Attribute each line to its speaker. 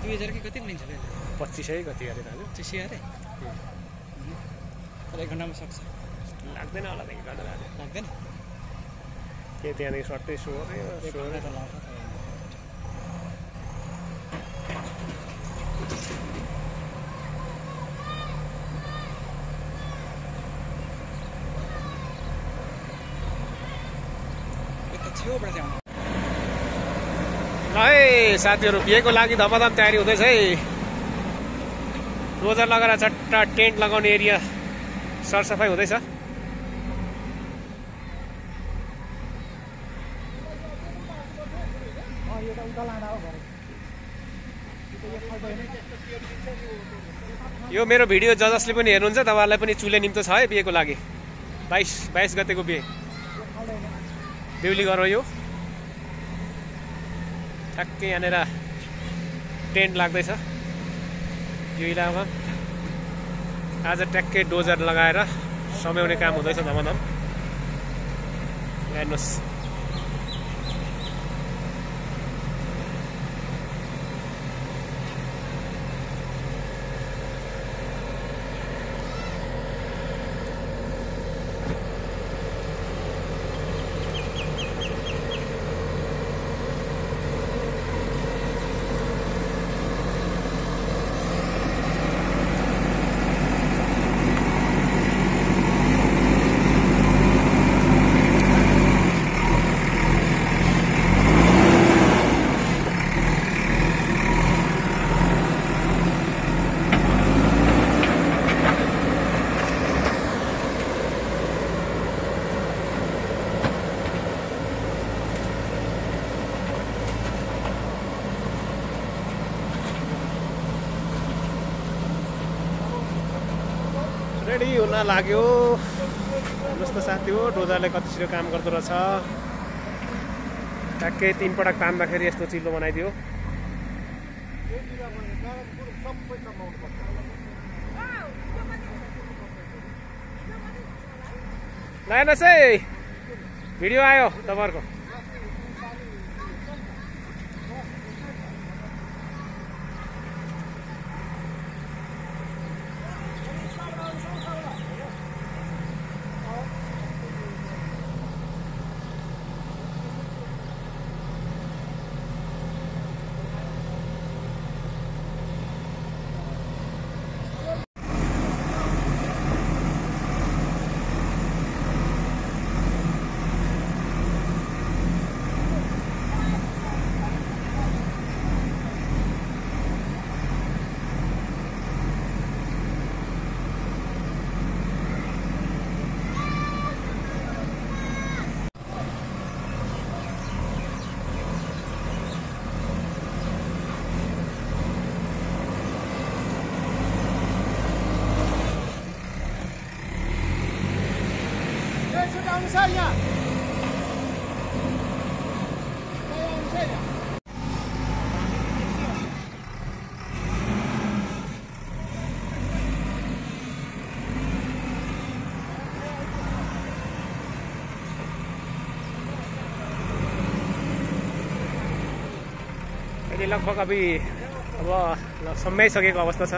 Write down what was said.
Speaker 1: 2000 कि कति लिन्छ
Speaker 2: 2500 कति अरे दाजु
Speaker 1: 2500 अरे तर 1 घण्टामा सक्छ
Speaker 2: लाग्दैन होला त 1 घण्टा
Speaker 1: लाग्दैन
Speaker 2: के त्यहाँदेखि सट्टै सो रे सो रे
Speaker 1: त लाग्छ
Speaker 2: ल है साथीहरु बिहेको लागि धमाधम तयारी हुँदैछ है डोजर लगाएर चट्टा टेन्ट लगाउने एरिया सरसफाई हुँदैछ यो मेरो भिडियो जसले पनि हेर्नुहुन्छ तपाईहरुलाई पनि चुले निम्तो छ है बिहेको लागि 22 गतेको बिहे बेहुली गरौँ यो ठ्याक्कै यहाँनिर टेन्ट लाग्दैछ यो इलाकामा आज ट्याक्कै डोजर लगाएर समाउने काम हुँदैछ धमाधम हेर्नुहोस् रेडी हुन लाग्यो हेर्नुहोस् त साथी हो डोजरले कति छिटो काम गर्दो रहेछ ट्याक्कै 3 पटक तान्दाखेरि यस्तो चिल्लो बनाइदियो ल हेर्नुहोस् है भिडियो आयो तपाईहरुको saya. Ini लगभग अभी अब समाइसकेको अवस्था छ